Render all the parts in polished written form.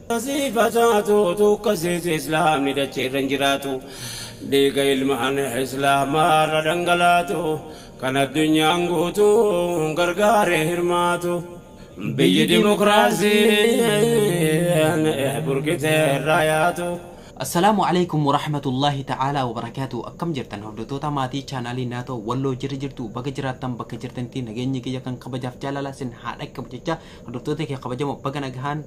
Siifataatu tukkasiis islaamni dacheerra hin jiraatu. Dhiiga ilmaan islaamaarra dhangalaatu kan addunyaan guutuu gargaaree hirmaatu. Biyyi dimokiraasiin burqitee irraa yaatu. Assalaamu alaikum warahmatullahi ta'ala wabarakaatu. Akkam jirtan hordoftoota maatii chaanaalii Naatoo Walloo jirri jirtu baga jiraattan bakka jirtanitti nageenyi kiyya kan kabajaaf jaalala isin haa dhaqqabu jecha hordoftoota kee kabajamoo baga nagahaan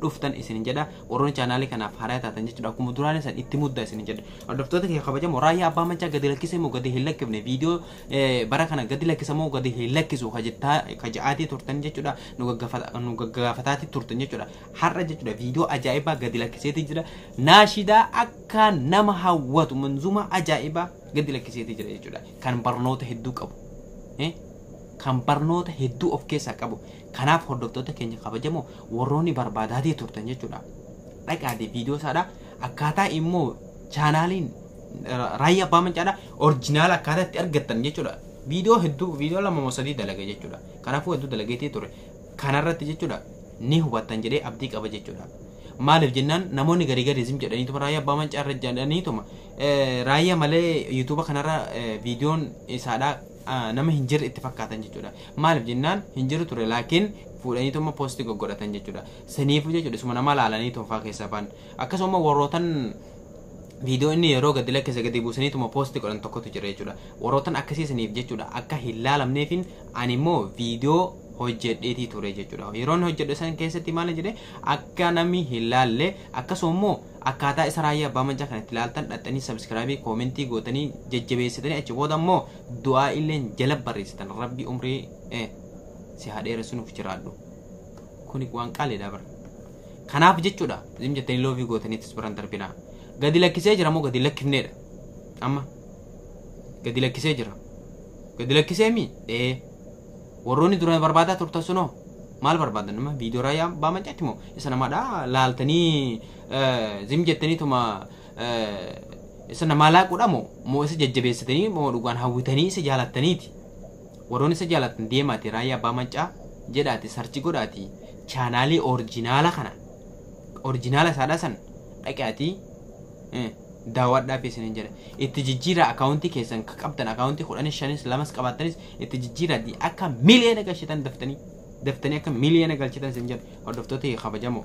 dhuftan isin jedha. Warroonni chaanaalii kanaaf haaraa taatan jechuudha akkuma duraan isan itti muddaa isin jedha. Hordoftoota kee kabajamoo raayyaa abbaa mancaa gadi lakkisee moo gadi hin lakkifne viidiyoo bara kana gadi lakkisa moo gadi hin lakkisu kajettaa kaja'aatii turtan jechuudha nu gaggaafataati turtan jechuudha. Har'a jechuudha viidiyoo ajaa'ibaa gadi lakkiseeti jira. Naashidaa akka nama hawwatu manzuma ajaa'ibaa gadi lakkiseeti jira jechuudha. Kan barnoota hedduu qabu. Kan barnoota hedduu of keessaa qabu. Kanaaf hordoftoota keenya kabajamoo warroonni barbaadaatii turtan jechuudha. Dhaqaatee viidiyoo isaadha. Akkaataa immoo chaanaaliin raayyaa abbaa mancaadha orjinaala akkaataa itti argattan jechuudha. Viidiyoo hedduu viidiyoo 2 moo 3 dalaga jechuudha. Kanaafuu hedduu dalageetii ture. Kanarratti jechuudha ni hubattan jedhee abdii qaba jechuudha. Maaliif jennaan namoonni garii garii zim jedhaniituma raayyaa abbaa mancaa irra jedhaniituma raayyaa malee yuutuuba kanarra viidiyoon isaadha nama hin jirre itti fakkaatan jechuudha. Maaliif jennaan hin jiru ture laakiin fuudhaniituma poostii goggodhatan jechuudha. Saniifuu jechuudha isuma nama laalanii toofaa keessaa ba'an. Akkasuma warrootan viidiyoo inni yeroo gadi lakkise gadi buusaniituma poostii godhan tokkotu jira jechuudha. Warrootan akkasii saniif jechuudha akka hin laalamneefin ani immoo viidiyoo hojjedheetii ture jechuudha. Yeroon hojjedhe san keessatti maal jedhe akka namni hin laalle akkasuma immoo akkaataa isa raayyaa abbaa mancaa kan itti laaltan dhaxxanii sabskraayibii koomentii gootanii jajjabeessitanii achi booda immoo du'aa illee jala barreessitan rabbi umrii si haa dheeressu nuuf jiraadhu. Kuni waan qaaliidha bara. Kanaaf jechuudha zim jettanii loovii gootaniitis biran darbinaa. Gadi lakkisee jira moo gadi lakkifneedha? Amma gadi lakkisee jira. Gadi lakkisee mi? Warroonni duraan barbaadaa turtan sunoo maal barbaadan nama viidiyoo raayyaa abbaa mancaatti moo isa namaadha laaltanii zim jettaniituma isa namaa laaquudha moo moo isa jajjabeessitanii moo dhugaan hawwitanii isa jaalattaniiti. Warroonni isa jaalatan deemaati raayyaa abbaa mancaa jedhaati sarchi godhaati chaanaalii orjinaala kana orjinaala isaadha san dhaqaati daawwadhaaf isiniin jedha. Itti jijjiiraa akaawuntii keessan ka qabdan akaawuntii 15 2 qabaattanis itti jijjiiraati akka miliyoona galchitan daftanii akka miliyoona galchitan isin jedha. Hordoftoota kabajamoo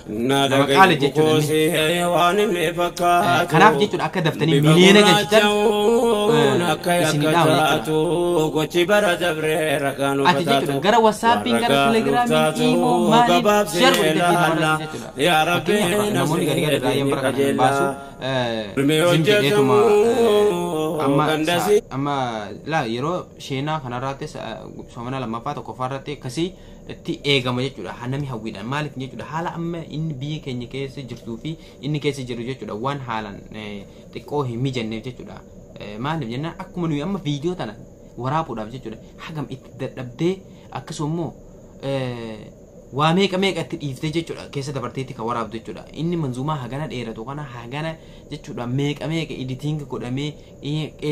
nama qaali jechuudha. Kanaaf jechuudha akka daftanii miliyoona galchitan isin dhaama jechuudha. Ati jechuudha gara WhatsAppiin gara Telegiraamiin Imo maaliin share godhite jechuudha. Fakkeenyaaf namoonni garii garii raayyaan bara kana hin baasu zim jedheetuma amma laa yeroo sheenaa kanarratti soomana lammaffaa tokkoffaa irratti akkasii itti eegama jechuudha. Namni hawwiidhaan maaliif jechuudha haala amma inni biyya keenya keessa jirtuu fi inni keessa jiru jechuudha waan haalaan xiqqoo hin mijanneef jechuudha. Maaliif jennaan akkuma nuyi amma viidiyoo tana waraabuudhaaf jechuudha hagam itti dadhabdee akkasuma immoo waa meeqa meeqa itti dhiiftee jechuudha keessa dabarteetti kan waraabdu jechuudha. Inni manzuumaa hagana dheeratu kana hagana jechuudha meeqa meeqa editing godhamee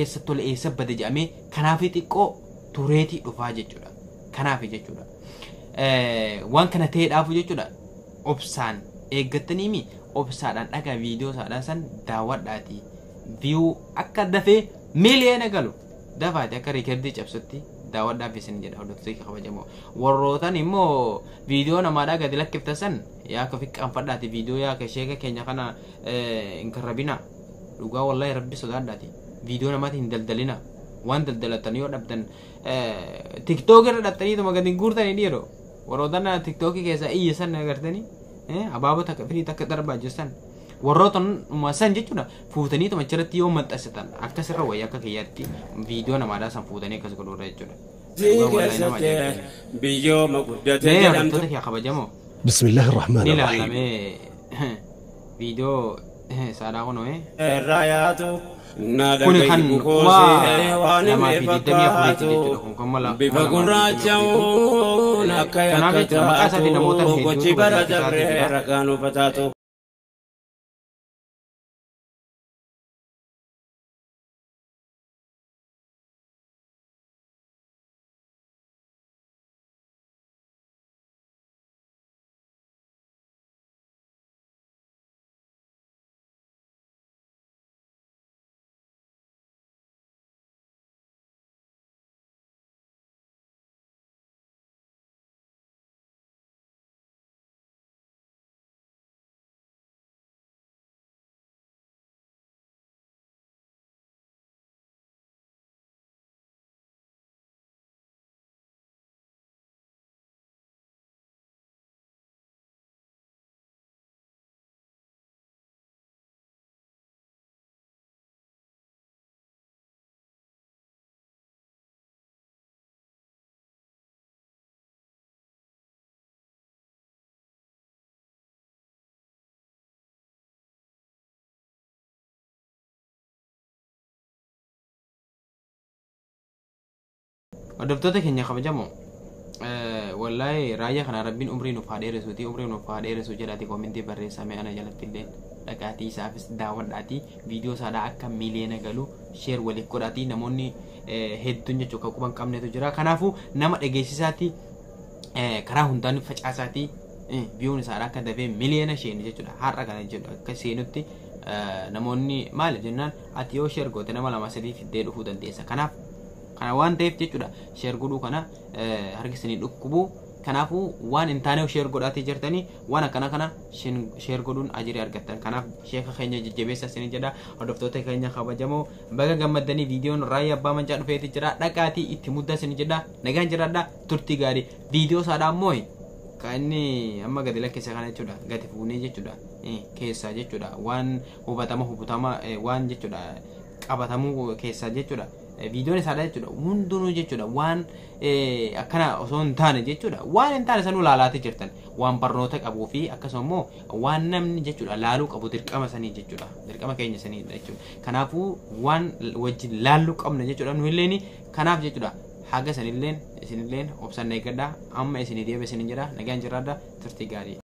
eessa tole eessa bade jedhamee kanaaf xiqqoo tureetii dhufaa jechuudha. Kanaaf jechuudha. Waan kana ta'eedhaafu jechuudha obsaan eeggattaniimi obsaadhaan dhagaa viidiyoo isaadhaan san daawwadhaati. Viyuu akka dafee miliyoona galu dafaati akka riikardii cabsutti daawwadhaaf isin jedha hordoftoota kabajamoo. Warrootan immoo viidiyoo namaadhaa gadi lakkifta san yaa akka fiqqaanfadhaati viidiyoo yaa akka sheeka keenya kana hin karrabina dhugaa wallaahi rabbi sodaadhaati viidiyoo namaati hin daldalina waan daldalatan yoo dhabdan tiktook irra dhattaniituma gadi guurtanii dhiiroo warrootan tiktookii keessaa iyya san agartanii abaaboo takka firii takka darbaa jirsan warroota san jechuudha fuutaniituma achirratti yoo maxxansitan akkasirra wayii akka kiyyaatti viidiyoo namaadhaa san fuutanii akkas godhuudha jechuudha. Biyyooma guddate Mee jedhamtu. hordoftoota kee kabajamoo بسم الله الرحمن ni الرحيم. ilaallamee viidiyoo isaadhaa kunoo Irraa yaatu. Kuni kan 2024 jechuudha kun kan Bifa gurraacha'uun akka Kanaaf jechuudha maqaa isaatiin namoota yakka gochi hedduutu bara gadi lakkisaa dabree jira. ragaan uffataatu. Hordoftoota keenya kabajamoo, wallaahi raayyaa kana Rabbiin umrii nuuf haa dheeressuuti, umrii nuuf haa dheeressu jedhaati koomentii barreessame. Ana jalatti illee dhaqaatii isaafis daawwadhaatii, viidiyoo isaadhaa akka miliyoona galu share waliif godhaatii. Namoonni hedduun jechuudha kan quban qabnetu jira. Kanaafuu nama dhageessisaati, karaa hundaan facaasaatii, biyyoon isaadhaa akka dafee miliyoona sheenu jechuudha. Har'a kana jechuudha akka seenutti namoonni maali jennaan, ati yoo share goote nama lama sadii fiddee dhufuu dandeessa. Kanaaf kana waan ta'eef jechuudha share godhuu kana harki isinii dhukkubu. Kanaafuu waan hin taane share godhaatii jirtanii, waan akkana kana share godhuun ajirii argattan. Kanaaf sheeka keenya jajjabeessa isinii jedha. Hordoftoota keenya kabajamoo, baga gammaddanii. Viidiyoon Raayyaa Abbaa Mancaa dhufeeti jira, dhaqaatii itti muddaa isinii jedha. Nagaan jiraadha, turtii gaarii. Viidiyoo isaadhaa immoo kan inni amma gadi lakkise kana jechuudha gadi fuunee jechuudha keessaa jechuudha waan hubatama waan jechuudha qabatamuu keessaa jechuudha viidiyoon isaadha jechuudha hundinuu jechuudha waan akkana osoo hin taane jechuudha waan hin taane sanuu laalaatee jirtan, waan barnoota qabuu fi akkasuma immoo waan namni jechuudha laaluu qabu, dirqama sanii jechuudha, dirqama keenya sanii jechuudha. Kanaafuu waan wajjin laalluu qabna jechuudha nu illeen. Kanaaf jechuudha haga sanilleen isinilleen obsan eeggadha. Amma isinii deebi'e isinin jedha. Nagaan jiraadha, turtii gaarii.